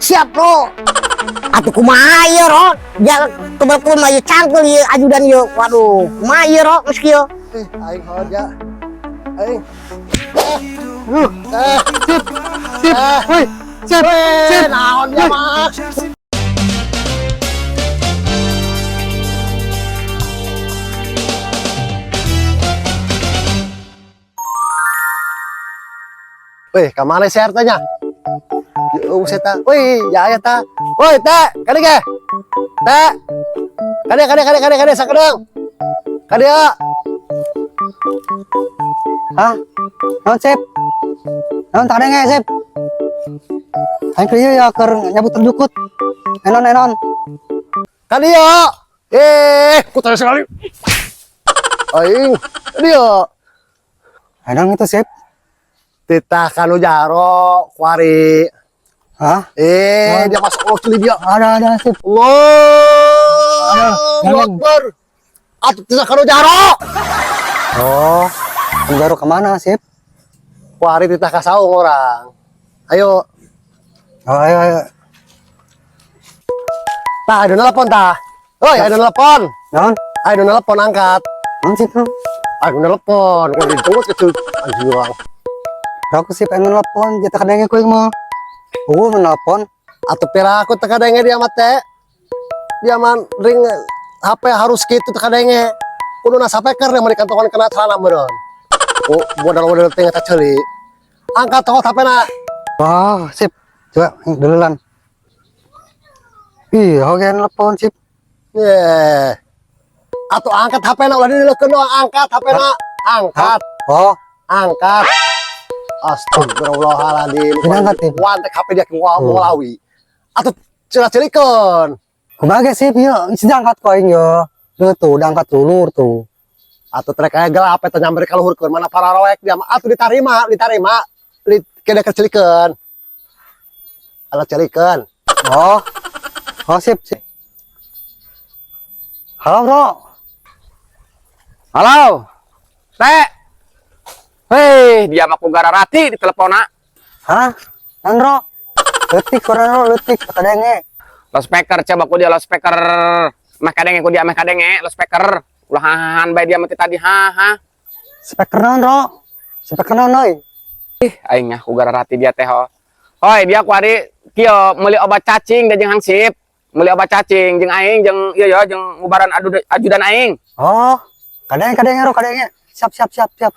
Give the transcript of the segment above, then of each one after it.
Siap, Bro. Atuh kumaha ieu, Ro? Ja kebel-kebel mah ieu cangkeul ieu ajudan ieu. Waduh, kumaha ieu, Ro, geus kieu? Eh, aing hoja. Aing. Eh, sip, sip, woi, sip, sip. Naon dia mah? Wih, kemana sih hartanya? Ya, saya ta. Wih, ya ya ta. Woi, ta, kade ge. Ta. Kade kade kade kade kade sakedeng. Kade ya. Hah? Naon, Sip? Naon tak denge, Sip? Aing keur ieu ya keur nyabut jukut. Enon enon. Kade ya. Eh, ku tanya sekali. Aing, kade ya. Enon itu, Sip. Titah kanu jaro kuari. Hah? Eh, dia masuk Allah celi dia. Ada ada, Sip. Allah. Jangan. Akbar. Atuh titah kanu jaro. Oh, jaro kemana, Sip? Kuari titah ka saung orang. Ayo. Oh, ayo ayo. Tah, ada nelpon tah. Oi, ada nelpon. Naon? Ayo nelpon angkat. Naon, Sip? Naon? Ayo nelpon. Kalau ditunggu kecil anjing orang. Aku sip yang nelpon, jatah kadenge kuing mah. Oh, nelpon. Atau pira aku teka denge dia mah teh. Dia mah ring HP harus gitu teka denge. Kudu na sapeker yang kantongan kena celana meureun. Oh, modal-modal teh eta ceuli. Angkat toko HP na. Wah, sip. Coba duluan. Ih, oke nelpon, sip. Ye. Atau angkat HP na ulah dileukeun doang, angkat HP na. Angkat, Oh, angkat. Astagfirullahaladzim. Ini angkat, Tip. Wantek HP dia ke ngolawi. Atau cela-celikeun. Kumaha sip yo, sedang angkat koin yo. Lu tuh, udah angkat dulu tuh. Atau trek aya gelap eta nyamper ka luhurkeun mana para roek dia mah atuh ditarima, ditarima. Li kene kecelikeun. Ala celikeun. Oh. Oh, sip, sip. Halo, Bro. Halo. Teh. Hei, dia mah ku gararati di telepon. Hah? Nan, Bro. Letik kurang, Bro, letik kadenge. Loudspeaker coba ku dia loudspeaker. Meh kadenge ku dia meh kadenge loudspeaker. Ulah hahan bae dia mah tadi ha ha. Speaker naon, Bro? Speaker naon, oi? Ih, aing nya ku gararati dia teh ho. Hoi, dia ku ari kieu meuli obat cacing da jeung hangsip. Meuli obat cacing jeung aing jeung ieu ya jeung ngubaran ajudan aing. Oh, kadenge kadenge, Bro, kadenge. Siap, siap, siap, siap.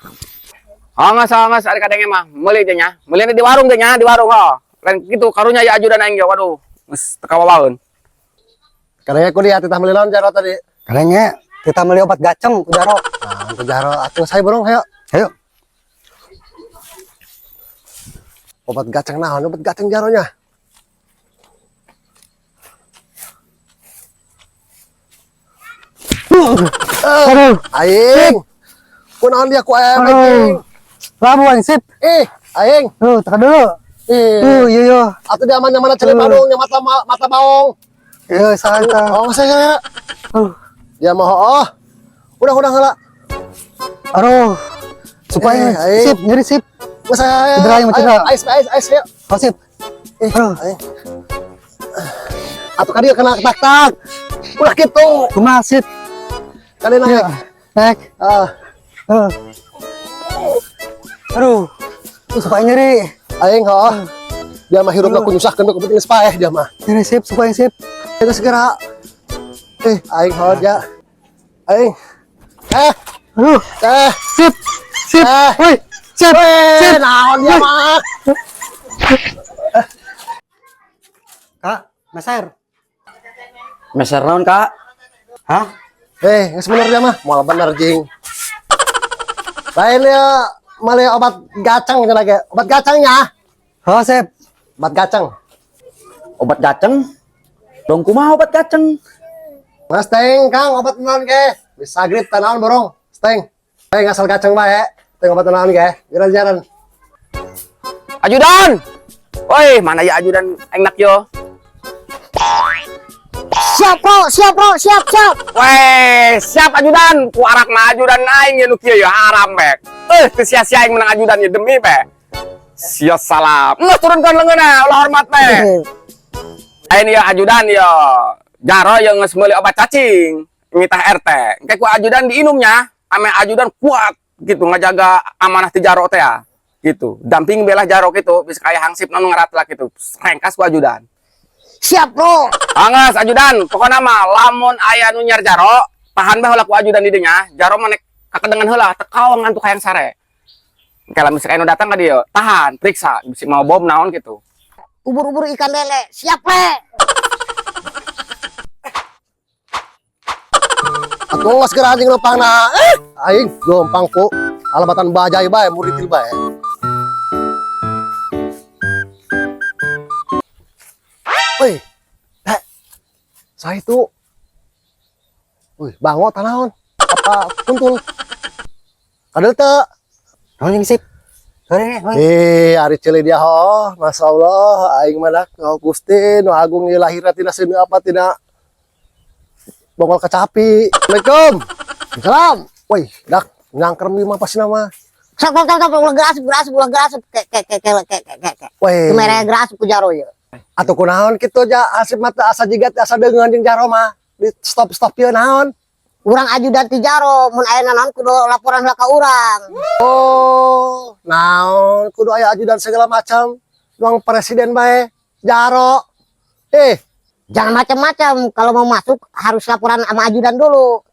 Oh, ngas ari kadenge mah meuli teh nya. Meuli di warung teh nya, di warung ho. Lain kitu karunya ya ajudan aing ge waduh. Geus teu kawawaeun. Kadang aku dia titah meuli naon jaro tadi. Kadenge kita beli obat gaceng ku jaro. Nah, ku jaro atuh saya borong ayo. Ayo. Obat gaceng naon, obat gaceng jaronya. Aduh. Aing. Kunaon dia ku ayam aing. Labu aing sip. Eh, aing. Tuh, tekan dulu. Eh. Tuh, iya iya. Atuh dia mana mana celi badung nya mata mata baong. Iya, salah eta. Oh, saya. Tuh. Dia mah oh. Udah heula. Aduh. Supaya Eh, aing. sip, nyeri sip. Geus saya. Cedera, aing mah cedera. Ais ais ais ayo. Oh, sip. Eh, Aduh. aing. Atuh ka dieu kena tak-tak. Ulah kitu. Kumaha sip? Kali naik. Iya. Naik. Ah, Tuh. Aduh. Supaya nyeri. Aing oh. Dia mah hirupna ku nyusahkeun ku penting paeh dia mah. Nyeri sip, supaya sip. Kita segera. Eh, aing hoja. Aing. Eh, Aduh. eh. Sip. Sip. Eh. Woi. Sip. Weh, Sip. naon dia mah. Kak, meser. Meser naon, Kak? Hah? Eh, geus bener dia mah. Moal bener jing. Lain ya male obat gacang cenah ge. Obat gacangnya. Oh, sip. Obat gacang. Obat gaceng? Dong kumaha obat gaceng? Mas teng, Kang, obat naon ge? Bisa grip tanaon borong. Steng. Teng asal gacang bae. Teng obat naon ge? Geura jaran. Ajudan. Woi, mana ya ajudan enak yo? Siap, Bro, siap, Bro, siap, siap. Weh, siap ajudan. Ku arak mah ajudan aing ya nu kieu ya haram bek. Eh, teu sia-sia aing menang ajudan ya demi be. Sia salam. Nggak turunkan lenganna, ulah hormat be. Lain ya ajudan ya. Jaro yang geus meuli obat cacing. Nitah RT. Engke ku ajudan diinumnya, ame ajudan kuat gitu ngajaga amanah ti jaro teh ya. Gitu. Damping belah jaro gitu, bisa kayak hangsip nu ngaratlak gitu. Rengkas ku ajudan. Siap, Bro. Anggeus ajudan, pokokna mah lamun aya nu nyiar jaro, tahan bae heula ku ajudan di dinya, jaro mah nek kakedengan heula, teu kawa ngantuk hayang sare. Engke lamun aya nu datang ka dieu, tahan, periksa, bisi mau bom naon gitu. Ubur-ubur ikan lele. Siap, Le. Atuh geus geura anjing leumpangna. Eh, aing leumpang ku alamatan bajai bae muritil bae. Woi, teh. Saya itu. Wih, bango tanaon. Apa kuntul? Kadel teu? Naon jeung sip? Sore nih, naon? Eh, ari ceuli dia ho, Masya Allah, aing mah dak, oh, Gusti, nu agung ieu lahirna tina seuneu apa tina bongol kecapi. Assalamualaikum. Salam. Woi, dak, nyangker ieu mah pasti nama. Sok sok sok sok ulah geus asup ulah geus asup ke ke ke ke ke ke ke. Ke. Woi. Kumere geus asup ku jaro ieu. Atuh kunaon kitu ja asip mata asa jigat asa deungeun jeung jaro mah. Di stop-stop ieu naon? Urang ajudan ti jaro, mun aya naon kudu laporan heula ka urang. Oh, naon kudu aya ajudan segala macam. Nuang presiden bae jaro. Eh, Jangan macam-macam, kalau mau masuk harus laporan sama ajudan dulu.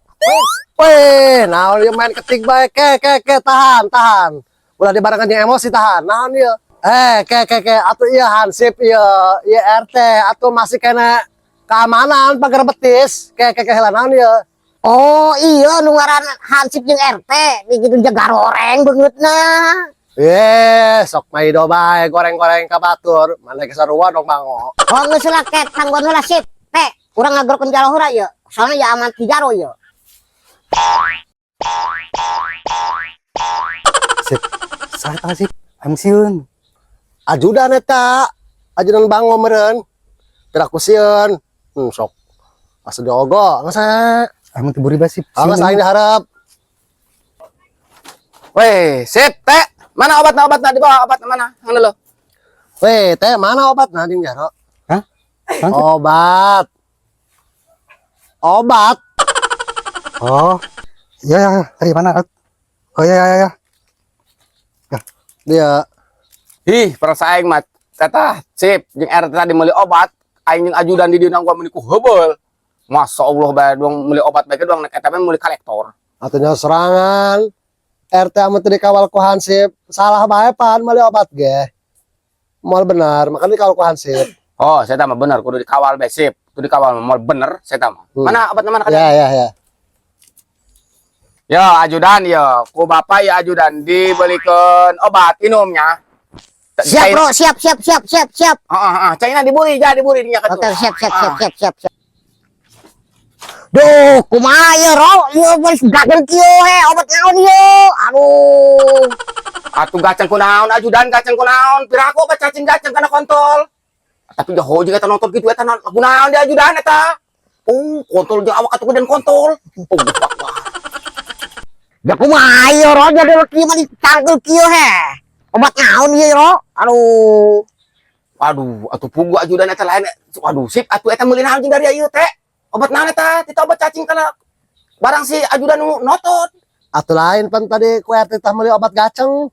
weh, naon ieu main ketik bae ke ke ke tahan tahan. Ulah dibarengan jeung emosi tahan. Naon ieu? Eh, ke ke ke atuh ieu hansip ieu, ieu RT atuh masih kena keamanan pagar betis. Ke ke ke heula naon ieu? Oh iya nu ngaran hansip jeung RT, gitu jaga goreng beungeutna. Eh, sok maido bae goreng-goreng ka batur, mana ge sarua dong bango. Oh geus lah ke tangguhan heula sip. Teh, urang ngagerokeun jaro heula ieu. Soalnya ya aman ti jaro ieu. Sip. Saha tah sip? Aing sieun. Ajudan eta, ajudan bango meureun. Gerak ku sieun. Sok. Asa diogo, geus eh. Aing mah teu buri bae sip. Awas aing diharap. Weh, sip, teh. Mana obatna obatna di bawah obatna mana? Hang dulu. Weh, teh mana obatna jeung jaro? Hah? Hah? Obat. Obat. Oh. Iya ya, dari mana? Oh iya iya iya. Dia Ih, perasaan aing mah tetah sip jeung RT tadi meuli obat, aing jeung ajudan di dieu gua meuli ku heubeul. Masya Allah bae doang meuli obat bae doang nek eta mah meuli kolektor. atunya serangan. RT amun teu dikawal ku hansip, salah bae pan meuli obat ge. Moal benar, makanya dikawal ku hansip. Oh, saya mah bener kudu dikawal bae sip. Kudu dikawal moal bener saya mah. Mana obatna mana? Ya ya ya. Ya ajudan ya, ku bapak ya ajudan dibelikan obat minumnya. Siap, Bro, siap siap siap siap siap. Heeh, heeh, caina diburi, ja diburi dinya Oke, katuh. siap siap siap siap siap siap. Duh, kumaha ieu, Ro? Ieu geus gagel kieu he, obat naon ieu? Aduh. Atuh gacang kunaon ajudan gacang kunaon, piraku obat cacing gacang kana kontol. Tapi jaho jeung eta nonton kitu eta naon kunaon dia ajudan eta. Oh, kontol jeung awak atuh dan kontol. Oh, wah. Ya kumaha ieu, Ro? Jadi kieu mah dicangkel kieu he. Obat naon ieu, Ro? Aduh. Aduh, atuh pugu ajudan eta lain. Aduh, sip atuh eta meuli naon jeung dari ieu teh. Obat naon eta? Tita obat cacing kana barang si ajudan nu notot. Atuh lain pan tadi ku RT tah meuli obat gaceng.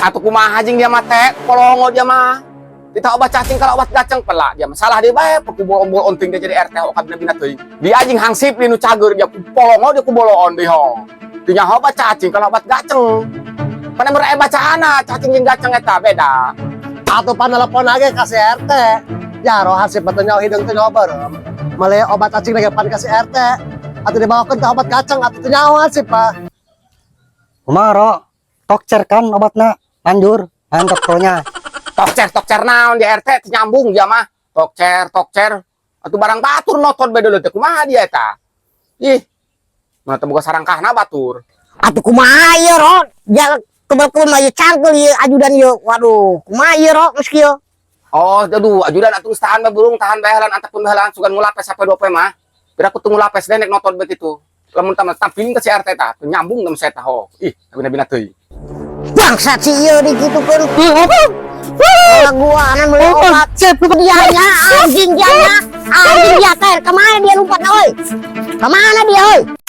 Atuh kumaha jeung dia mah teh, polongo dia mah. Tita obat cacing kalau obat gaceng pelak dia mah salah dia bae paku bol-bol onting dia jadi RT okat bina teuing. Dia anjing hangsip di nu cager dia ku polongo dia ku boloon deui ho. Dinya obat cacing kalau obat gaceng. Pana mere bacaana cacing jeung gaceng eta beda. Atuh pan telepon lagi ka si RT. Jaro hansip mah teu nyaho hideung teu nyaho beureum. Meuli obat cacing lagi pan ka si RT. Atuh dibawakeun teh obat gaceng atuh teu nyaho hansip mah. Kumaha, Ro? Tokcer kan obatna, manjur, mantap pokoknya. Tokcer naon di RT teu nyambung dia mah. Tokcer tokcer atuh barang batur noton bae deuleu teh kumaha dia eta. Ih. Mana teu boga sarangkahna batur. Atuh kumaha ieu, Ro? Ja kebel-kebel mah ieu cangkel ieu ajudan ieu. Waduh, kumaha ieu, Ro? Geus kieu. Oh, aduh, ajudan atuh tahan bae burung, tahan bae heula antepkeun bae heula sugan ngulapes sampai 2 poe mah. Pira ku teu ngulapes deh nek noton begitu. Lamun tamat tampilin ke si RT tah, teu nyambung teh saya tah. Ih, bina-bina teuing. Bangsat si ieu dikitukeun. Kalau gua anak beli obat. Sip, lu Dia nya anjing dia nya. Anjing dia teh. Kemana dia lompat oi? Kemana dia oi?